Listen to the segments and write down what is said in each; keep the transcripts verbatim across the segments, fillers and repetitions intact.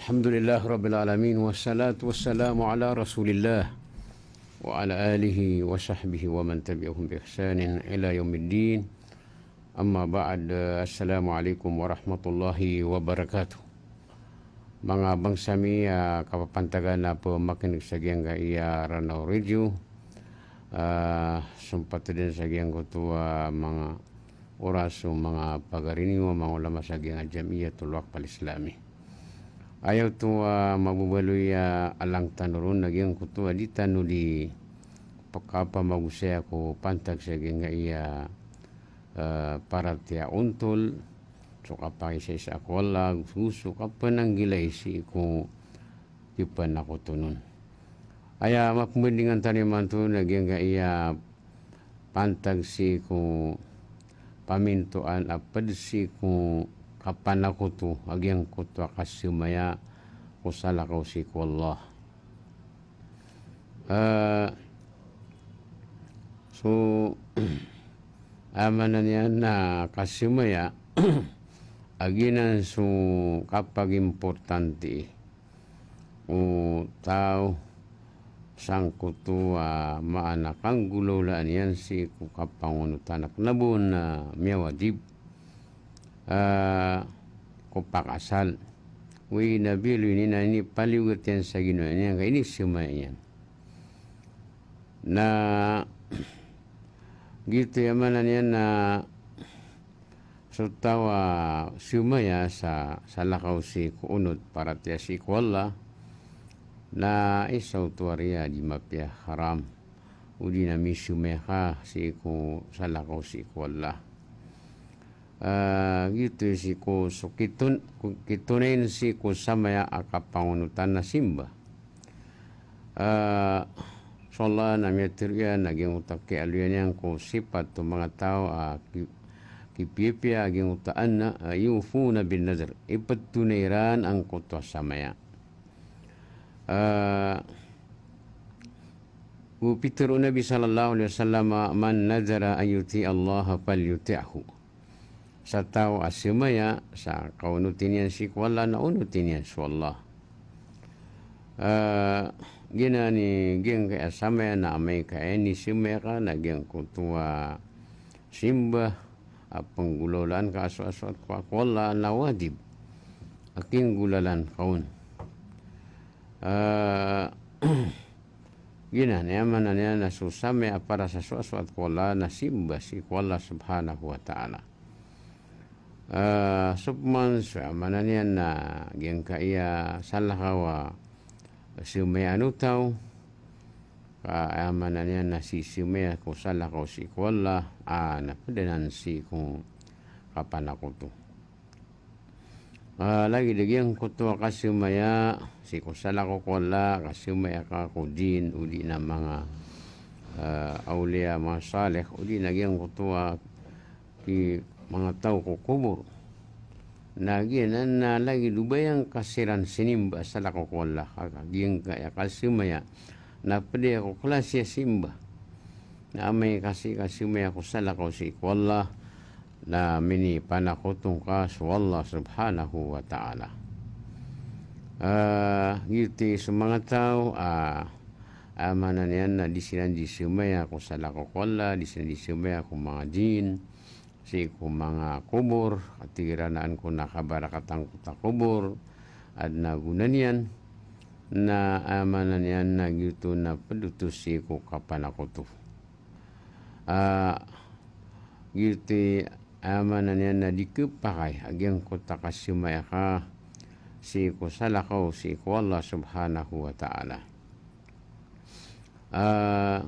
Alhamdulillahi Rabbil Alamin, wassalatu wassalamu ala Rasulillah, wa ala alihi wa sahbihi wa man tabi'ahum bi ihsanin ila yaumiddin. Amma ba'd, assalamu alaikum warahmatullahi wabarakatuh. Manga bangsa mi a kapapantagan a pemakinig sa giyangkaya Ranaw Radio, a sompat den sa giyangkoto a manga oras o manga pagari niyo a manga ulama sa giyangkaya Jamiyatul Waqf Al Islami. Aya oto a mababaloy a alang tano ron na giyangkoto a di tano di pekapamagosaya ko pantag sa giyangkaya, eh, paratiyaya ontol, so kapakisaisa ko Allah, goso, goso kapenanggilai sii ko kipanakoton on. Aya mapembandingan tano imanto na giyangkaya pantag sii ko pamintoan a ped sii ko kapanakoto a giyangkoto a kasemaya ko salakaw sii ko Allah. Eh, so, aya maana niyan na kasemaya a giyanan so kapagimportante o taw sangkoto a maana kanggolawlaan iyan sii ko kapangonotan a kena bo na miyawadib, eh, ko pakasal. Wi na biyaloy niyan a inipaliyogat iyan sa ginawa niyan ka inisemaya iyan. Na giyoto aya maana niyan na so taw a semaya sa salakaw sii ko onot paratiyaya sii ko Allah, na isa oto a riya di mapiya haram, odi na misemaya ka sii ko salakaw sii ko Allah. Ah, giyoto i sii ko so kiton-, ko kitonayin sii ko samaya a kapangonotan na simba. Ah, so Allah na miyatharo iyan a giyangkoto a kiyaaloya niyan ko sipat o manga taw a ki-, kipiyapiya a giyangkoto a anna, ah, yufuna bin nadhr. Ipetonay iran angkoto a samaya. Ah, go pitharo o Nabi sallallahu alaihi wasallam, "Man nadhara an yuti'a Allah falyuti'hu." Sa taw a semaya sa kaonoti niyan sii ko Allah na onoti niyan so Allah. Ah, giyanan i giyangkaya samaya na amay ka inisemaya ka na giyangkoto a simba a penggolawlaan ka a soasoat ko, ko Allah na wajib a kinggolalan ka on. Ah, giyanan i aya maana niyan na so samaya a para sa soasoat ko Allah na simba sii ko Allah subhanahu wa ta'ala. Ah, so peman so aya maana niyan na giyangkaya salakaw a semayaan o taw, ka aya maana niyan na sii semaya ko salakaw sii ko Allah, a na ped anan sii ko kapanakoto. Ah, lagid a giyangkoto a kasemaya sii ko salakaw ko Allah, kasemaya ka ko jin, odi na manga, ah, awliya, manga salih, odi na giyangkoto a ki manga taw ko kobor. Na giyanan na lagid o ba iyan ka siran sinimba a salakaw ko Allah, ka giyangkaya kasemaya na ped aya ko klasi a simba. Na amay ka sii ka semaya ko salakaw sii ko Allah, na minipanakoto ngka so Allah subhanahu wa ta'ala. Ah, giyoto i so manga taw, ah, aya maana niyan na di siran di semaya ko salakaw ko Allah, di siran di semaya ko manga jin, sii ko manga kobor, a tig iran a angkoto na kabarakatan angkoto a kobor, aden a gona niyan, na aya maana niyan na giyoto na ped oto sii ko kapanakoto. Ah, giyoto i aya maana niyan na di kepakay a giyangkoto a kasemaya ka sii ko salakaw sii ko Allah subhanahu wa ta'ala. Ah,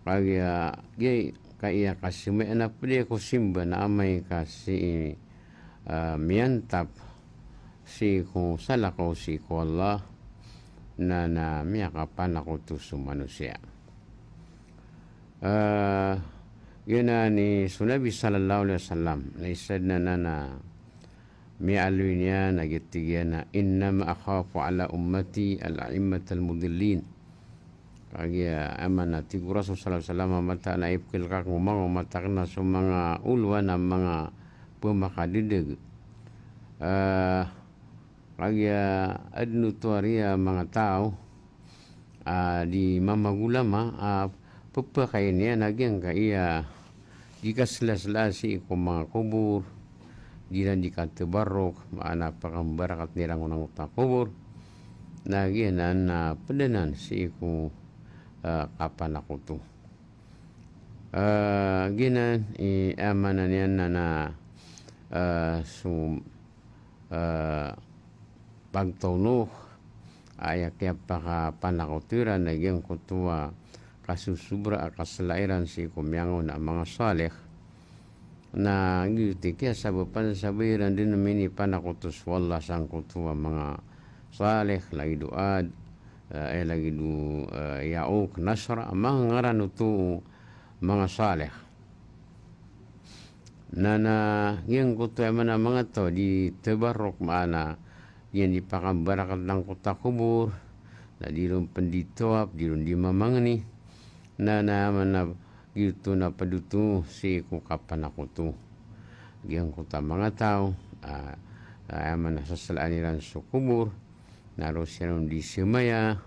kagiya, giya, kaya kasemaya na ped aya ko simba na amay ka sii, ah, miyantap sii ko salakaw sii ko Allah, na, na miyakapanakoto so manosiya. Ah, giyanan i so Nabi sallallahu alaihi wasallam, na isa den anan a miyaaloy niyan a giya tig iyan a, "Innama akhafu ala ummati al-a'immatal mudillin." Kagiya aya maana, tig o Rasul sallallahu alaihi wasallam, a mataan a ipkil ka ko manga omat aken na so manga olowan a manga pemakadedeg. Ah, Kagiya adn oto a riya manga taw a di mamagolama a pphakain iyan a giyangkaya di kaslaslaa sii ko manga kobor, di iran di katabarrok, maana pakambarakatn iran ko angkoto a kobor, na giyanan na pd anan sii ko, ah, kapanakoto. Ah, giyanan i, aya maana niyan na, na, ah, so, ah, pagtaw o Nuh, aya kiyapakapanakoto iran na giyangkoto a kasosobra a kaslaa iran sii ko miyangaoona a manga salih. Na giyoto i kiyasabapan sa ba iran dn minipanakoto so Allah sangkoto a manga salih, lagid o Ad, eh, lagid o, eh, Ya'uq, Nasra, manga ngaran oto o manga salih. Na, na giyangkoto aya maana manga taw di tabarrok, maana iyan di pakambarakatn angkoto a kobor, na di ron pn di tawaf, di ron di mamangni. Na, na aya maana giyoto na pd oto sii ko kapanakoto. Giyangkoto a manga taw, ah, ah, aya maana saslaan iran so kobor, na roo siran on di samaya,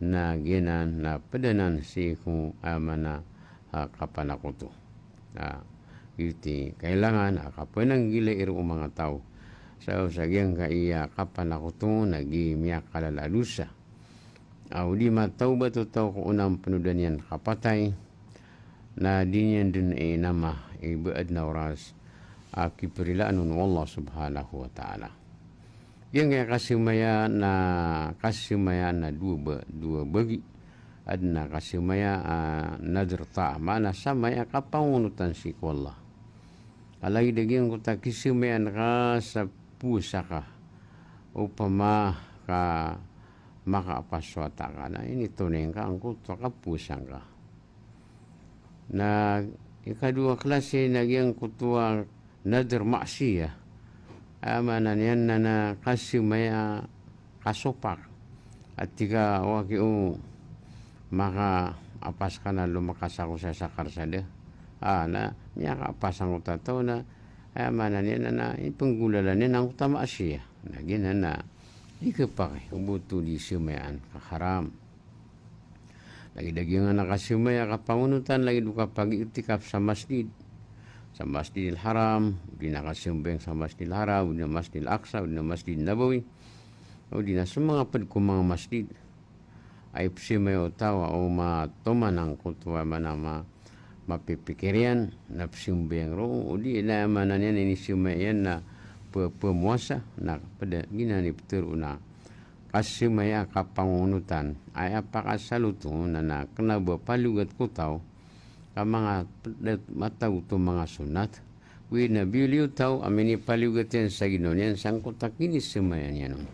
na giyanan na pd anan sii ko aya maana, ah, kapanakoto. Ah, giyoto i kailangan a kapananggilai roo o manga taw. Sa, sa giyangkaya kapanakoto na giya miyakalala a dosa. Aw di matawbat o taw ko onaan pn o da niyan kapatay, na di niyan dn inama i ba adn a oras a kiparilaan on o Allah subhanahu wa ta'ala. Giyangkaya kasamaya na, kasamaya na dowa ba, dowa bagi. Adn a kasamaya, ah, nadr ta'ah, maana samaya kapangonotan sii ko Allah. Lagid a giyangkoto a kisamayaan ka sa powasa ka, opama ka makaapas so wata ka, na initonay ngka angkoto a kapowasa ngka. Na ikadowa klasi na giyangkoto a nadr ma'siyah. Aya maana niyan na, na kasamaya kasopak. A tig ka, o aki o, makaapas ka na lomakas ako sa sakar sa da. Ah, na miyakaapas angkoto a taw na, aya maana niyan na, na ipnggolalan iyan angkoto a ma'siyah. Na giyanan na di khapakay o ba oto di samayaan ka haram. Lagid a giyanan a kasamaya kapangonotan, lagid o kapagi'tikaf sa masjid. Sa Masjidil Haram, o di na kasambayang sa Masjidil Haram, o di na Masjidil Aqsa, o di na Masjid Nabawi, o di na so manga pd ko manga masjid. Ay psamaya o taw a o matoman angkoto a maana ma, mapipikir iyan, na psambayang roo, o di na aya maana niyan inisamaya iyan na p-, pmowasa, na pd a giyanan i ptharoon a kasamaya kapangonotan, aya pakasaloto na, na kna ba paliyogat ko taw ka manga pd a mataw oto manga sunnat. Oway na biyaloy o taw a minipaliyogat iyan sa ginawa niyan sangkoto a kinisamaya niyan on.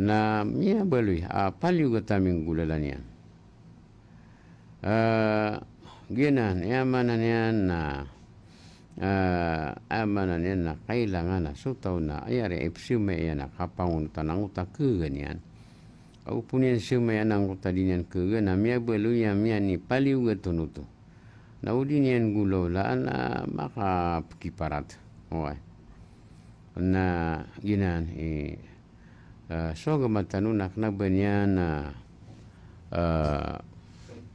Na miyabaloy a paliyogat a minggolalan iyan. Ah, giyanan, aya maana niyan na, ah, aya maana niyan na kailangan a so taw na aya ari a ipsamaya iyan a kapangonotan angkoto a khagaan iyan. Ka opama niyan samayaan angkoto a di niyan khagaan na miyabaloy a miyanipaliyogat on oto. Na o di niyan golawalaan a makapkiparat. Oway. Na giyanan i, ah, so agama tano na kna ba niyan a, ah,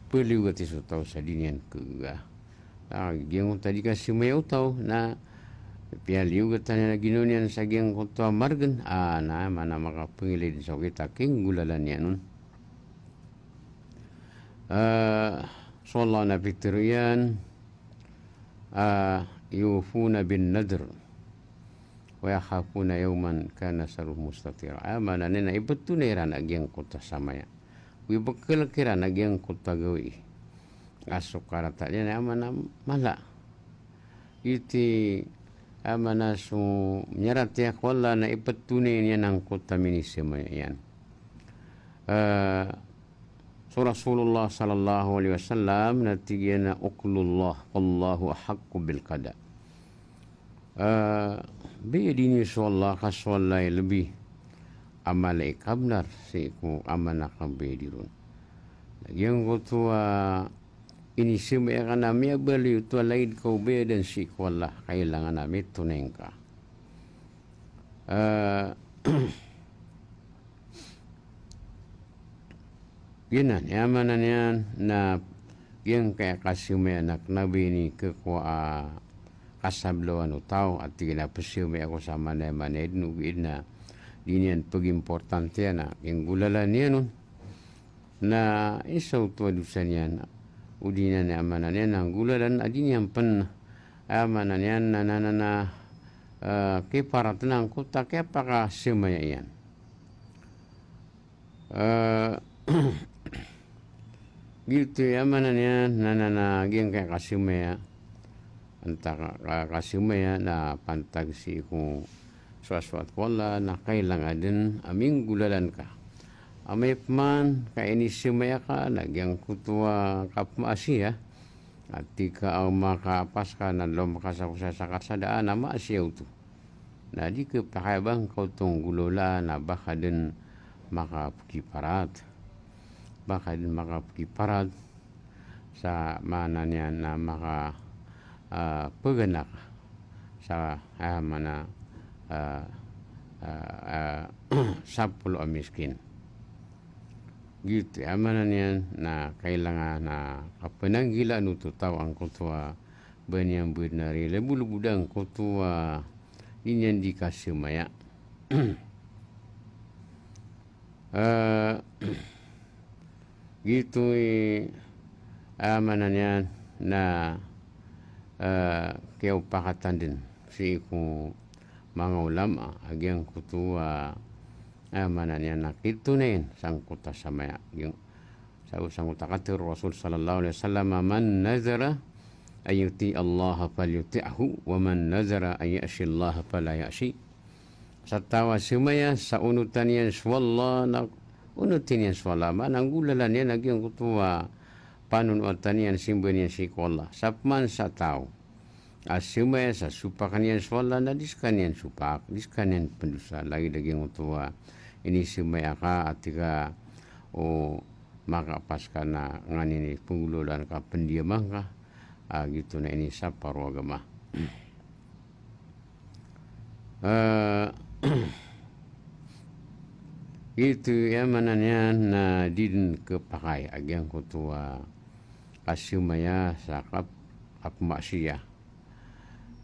paliyogati so taw sa di niyan khagaan. Ah, giyangkoto a di kasamaya o taw na piyaliyogatan iyan a ginawa niyan sa giyangkoto a margn, ah, na maana makapangilay dn sa okit a kinggolalan iyan on. Ah, so Allah na pitharo iyan, ah, yufuna bin nadr wa yakhafuna yawman kana sharruhu mustatira. Aya maana niyan na ipthonay iran a giyangkoto a samaya. Oway pkhalk iran a giyangkoto a gawii a so karata niyan aya maana mala. Iti, aya maana so miyaratiyaya ko Allah na ipthonay niyan angkoto a minisamaya iyan. Ah, so Rasulullah sallallahu alaihi wasallam na tig iyan a, "Uqulullah, fallahu ahaqqu bil qada." Ah, bayadi niyo so Allah, ka so Allah i lbi a mala i kabnar sii ko aya maana a kabayadi ron. Na giyangkoto a inisamaya ka na miyabaloy oto a lagid ka o bayadan sii ko Allah, kailangan a mitonay ngka. Eh, giyanan i aya maana niyan na giyangkaya kasemaya na kena ba ini kekowa a kasablawan o taw, a tig iyan a pesemaya ako sa manaya-manaya den, ogaid na di niyan pegimportanteya na ginggolalan iyan on. Na isa oto a dosa niyan, odi na aya maana niyan na nggolalan a di niyan pen, aya maana niyan na, na, na, na, eh, kiparat angkoto a kiyapakasemaya iyan. Eh, giyoto i aya maana niyan na, na, na giyangkaya kasemaya. Antaa ka, ka, kasemaya na pantag sii ko soasoat ko Allah na kailangan den a minggolalan ka. Amay pman ka inisemaya ka na giyangkoto a kapemaasiya, a tig ka a makapas ka na lomkas ako sa sakasada a maasiya oto. Na di kepakay a ba ngka oto nggolawlaan a ba ka den makapekiparat. Ba ka den makapekiparat sa maana niyan na maka, ah, peganaka sa, ah, maana, ah, ah, ah, sapolo a miskin. Giyoto i aya maana niyan na kailangan a kapenanggilaan oto taw angkoto a ba niyan bednari lebolebolangkoto a di niyan di kasemaya. Eh, giyoto i aya maana niyan na, eh, kiyaopakatan den sii ko manga ulama a giyangkoto a, aya maana niyan na kitonayin sangkoto a samaya. Giyang Sa, sangkoto a katharo o Rasul sallallahu alaihi wasallam, "Man nadhara an yuti'allaha falyuti'hu, wa man nadhara an ya'siyallaha fala ya'sih." Sa taw a semaya sa onotan iyan so Allah, na onotan iyan so Allah, maana nggolalan iyan a giyangkoto a panonotan iyan, simba niyan sii ko Allah. Sa pman sa taw a semaya sa sopakan iyan so Allah, na di sekaniyan sopak, di sekaniyan pendosa, lagid a giyangkoto a inisemaya ka a tig ka o makapas ka na nganin i penggolalan ka, pendiyaman ka, a giyoto na inisapar o agama. Eh, giyoto i aya maana niyan na di den kepakay a giyangkoto a kasemaya sa kap-, kapemaasiya.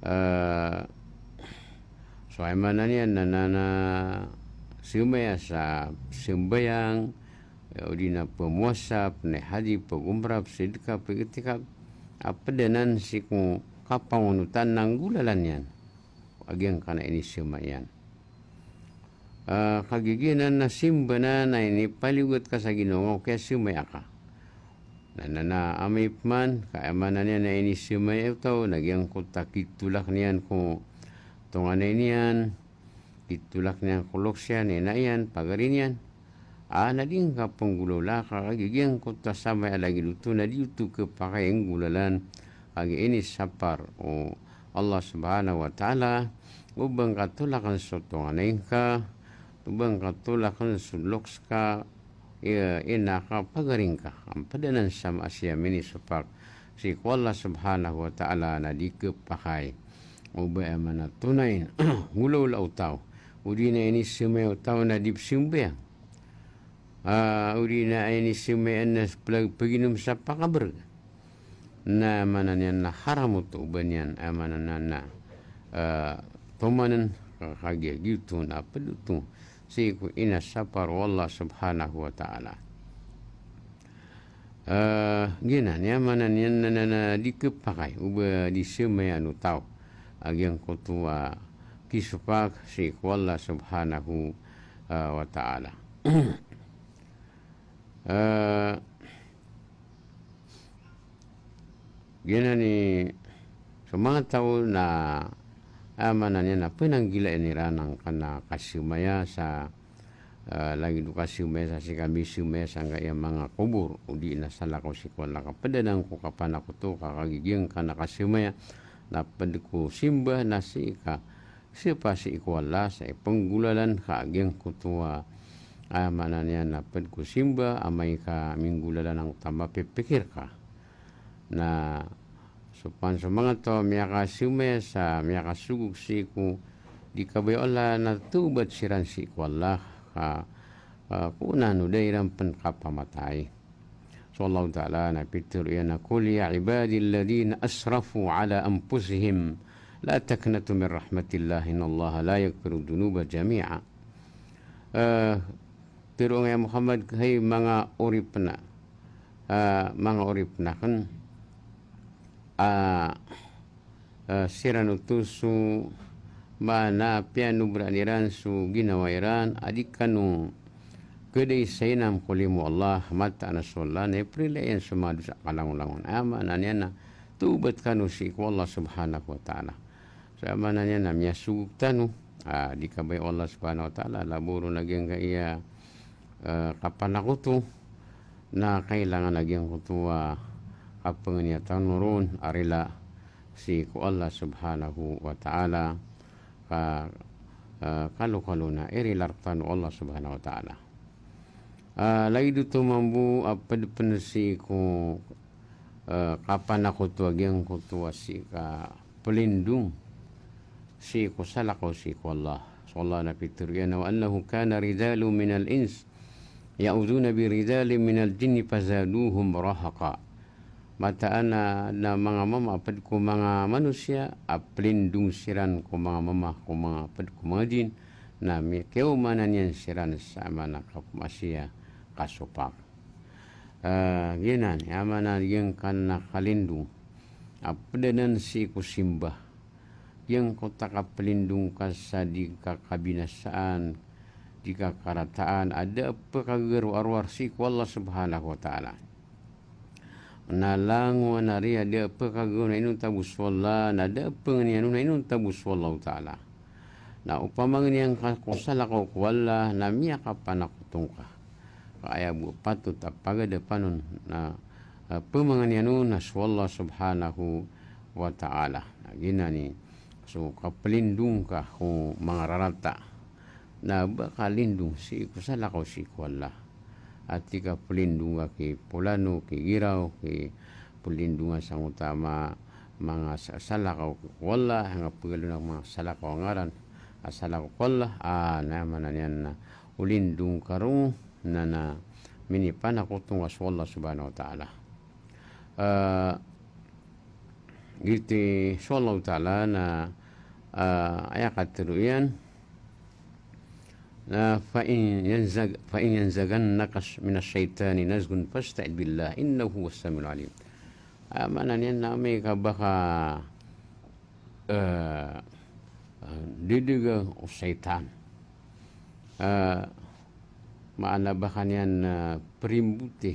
Eh, so aya maana niyan na, na, na semaya sa sembayang, eh, odi na pemowasa, penay haji, pegomra, pesedeka, pegiktikaf, a ped anan sii ko kapangonotan na nggolalan iyan a giyangkanan a inisemaya iyan. Ah, kagiya giyanan na simba na, na inipaliyogat ka sa ginawa ngka o kiyasemaya ka. Na, na, na amay pman ka aya maana niyan na inisemaya o taw na giyangkoto a kitolak niyan ko tonganay niyan, kitolak niyan ko loks iyan, ina iyan, pagari niyan. Ah, na di ngka penggolawla ka kagiya giyangkoto a samaya lagid oto na di oto kepakay a nggolalan, kagiya inisapar o Allah Subhanahu wa Ta'ala o ba ngka tolaken so tonganay ngka, o ba ngka tolaken so loks ka, i-, ina ka, pagari ngka. An ped anan sa maasiya minisopak sii ko Allah Subhanahu wa Ta'ala na di kepakay o ba aya maana tonayin nggolawla o taw, odi na inisemaya o taw na di pesembayang. Ah, odi na inisemaya na plag-, peginom sa pakabereg. Na aya maana niyan na haram oto o ba niyan, aya maana niyan na, eh, tomanen ka kagiya giyoto na ped oto sii ko inasapar o Allah Subhanahu wa Ta'ala. Eh, giyanan i aya maana niyan na, na, na di kepakay o ba di semayaan o taw a giyangkoto a kisopak sii ko Allah Subhanahu, eh, wa Ta'ala. Eh, giyanan i so manga taw na, aya maana niyan na penanggilaan iran angkanan a kasemaya sa, eh, lagid o kasemaya sa sii ka misemaya sangkaya manga kobor, odi na salakaw sii ko Allah ka ped anan ko kapanakoto ka kagiya giyangkanan a kasemaya na ped ko simba na sii ka sepasii ko Allah sa ipenggolalan ka a giyangkoto a, aya maana niyan na ped ko simba, amay ka minggolalan angkoto a mapipikir ka. Na so pman so manga taw a miyakasemaya sa miyakasogok sii ko Di kabaya o Allah na tawbat siran sii ko Allah, ka, ah, ko onaan o da iran pn kapamatay. So Allah Ta'ala na pitharo iyan a, "Qul ya ibadiyalladhina asrafu ala anfusihim la taqnatu min rahmatillah innallaha la yaghfirudh dhunuba jami'a." Eh, tharoa ngka ya Muhammad, hay manga oripn, ah, manga oripn akn, ah, ah, siran oto so maana piyanobraan iran so ginawa iran a di kano khadaisa inam ko limo o Allah, mataan a so Allah na iprila iyan so manga dosa kalangolangon. Aya maana niyan na tawbat kano sii ko Allah Subhanahu wa Ta'ala. So aya maana niyan na miyasogok tano, ah, di kabaya o Allah Subhanahu wa Ta'ala, labo ron a giyangkaya, eh, kapanakoto, na kailangan a giyangkoto a kapangniya tano ron a rila sii ko Allah Subhanahu wa Ta'ala, ka, eh, kalokalo na irila rktano o Allah Subhanahu wa Ta'ala. Ah, lagid oto mambo a pd pn sii ko, eh, kapanakoto a giyangkoto a sii ka plindong sii ko salakaw sii ko Allah. So Allah na pitharo iyan a, "Wa annahu kana rijalun minal ins ya'udhuna bi rijalin minal jinni fazaduhum rahaqa." Mataan a adn a manga mama a pd ko manga manosiya a plindong siran ko manga mama, ko manga pd ko manga jin, na mi-, kiyaomanan iyan siran sa maana kapmasiya kasopak. Ah, giyanan i maana giyangkanan a kalindong a pd anan sii ko simba. Giyangkoto a kaplindong ka sa di ka kabinasaan, di ka karataan, a da a pkagaga ron a rowar sii ko Allah Subhanahu wa Ta'ala. Na langon a riya da a pkagaga on a inonta bo so Allah, na da a pngniyan on a inonta bo so Allahu Ta'ala. Na opama ngniyan ka ko salakaw ko Allah, na miyakapanakoto ngka. Ka aya bo a patot a pagadapan on na, eh, pmangniyan on na so Allah Subhanahu wa Ta'ala. Na giyanan i so kaplindong ka ko manga rarata. Na ba ka lindong sii ko salakaw sii ko Allah. A tig ka plindong ka ki polano, ki giraw, ki plindong ka sangkoto a ma-, manga sa-, salakaw ko Allah, anga pagalonan a manga salakaw a ngaran a salakaw ko Allah, ah, na maana niyan na o lindong ka ron na, na minipanakoto ngka so Allah Subhanahu wa Ta'ala. Ah, giyoto i so Allah Ta'ala na, ah, aya katharo iyan, na, "Fa in yanzag-, fa in yanzaghannaka sh-, minash shaytani nazghun fasta'idh billah, innahu huwas samiul alim." Ah, maana niyan na amay ka ba ka, eh, eh, didg o shaytan. Eh, maana ba ka niyan, eh, primboti.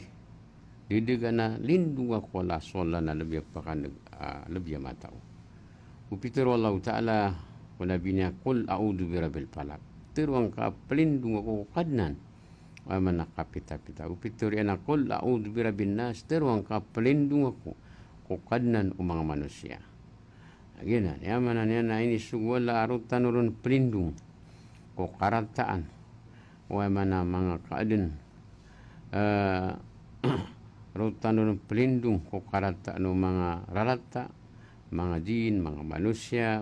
Didg ka na lindong ka ko Allah, so Allah na lbi a pakan'g, ah, lbi a matao. O pitharo o Allahu Ta'ala ko Nabi niyan, "Qul a'udhu bi rabbil falaq." Tharoa ngka a plindong ako ko Kadnan o aya maana kapitapita. O pitharo iyan a, "Qul a'udhu bi rabbin nas." Tharoa ngka a plindong ako ko Kadnan o manga manosiya. Giyanan i maana niyan na inisogo o Allah a roo tano ron plindong ko karataan o aya maana manga kaadn. Eh, roo tano ron plindong ko karataan o manga rarata, manga jin, manga manosiya,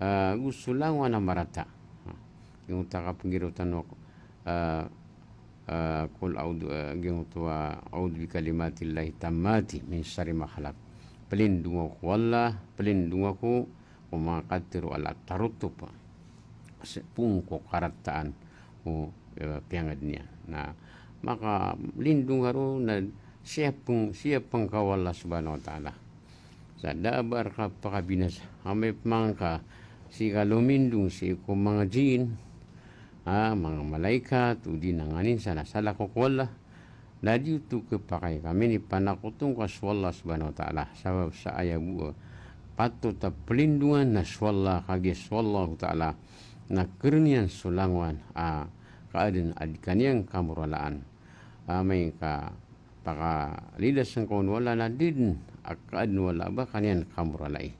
eh, go so langowan a marata. Giyangkoto a kapnggiraw tano, eh, eh, qul a'udhu, eh, giyangkoto a, "A'udhu bi kalimatillahi tammati min sharri ma khalaq." Plindong ako ko Allah, plindong ako ko manga katharo o Allah a tarotop sa poon ko karataan o, eh, piyangadn iyan. Na makalindong ka ron na siyapn, siyapn ka o Allah Subhanahu wa Ta'ala. Sa da a ba rka pakabinasa. Amay pman ka sii ka lomindong sii ko manga jin, ah, manga malaikat, odi na nganin sa na salakaw ko Allah. Na di oto khapakay ka minipanakoto ngka so Allah Subhanahu wa Ta'ala. Sabap sa aya bo a patot a plindongan na so Allah, kagiya so Allahu Ta'ala na kharn iyan so langowan a kaadn a di ka niyan kamoralaan. Amay ka pakalidas ngka on o Allah na di dn a kaadn o Allah a ba ka niyan kamoralai.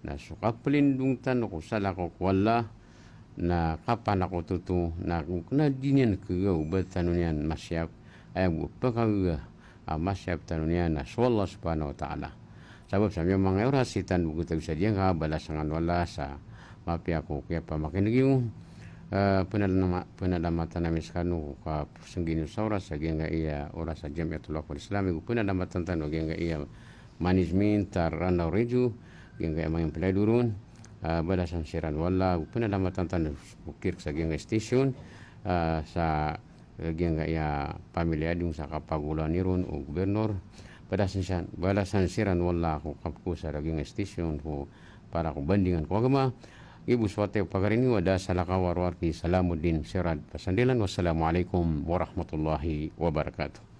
Na so kaplindong tano ko salakaw ko Allah na kapanakoto oto na kna di niyan khagaga o ba tano niyan masiyap, aya bo a pkhagaga a masiyap tano niyan na so Allah Subhanahu wa Ta'ala. Sabap sa miyamangay oras i tano bo khatago sa giyangkaya a balasan o Allah sa mapiya ko kiyapamakineg iyo. Ah, penalama-, penalamatan ami sekano ko kapesenggi niyo sa oras a giyangkaya oras a Jamiatul Waqful Islami, go penalamatan tano a giyangkaya management a Ranao Radio, giyangkaya manga pelayadoron, ah, balasan siran o Allah, go penalamatan tano o Kirk sa giyangkaya station, ah, sa giyangkaya pamilya adong sa kapagolawan iron o gobernor, balasan siran, balasan siran o Allah ko kapekosar a giyangkaya station ko para ko bandingan ko agama. Giya bo so wata iyo pagari niyo, a da salakaw a rowar ki Salamuddin Sirad Pasandilan. Wassalamu alaikum warahmatullahi wabarakatuh.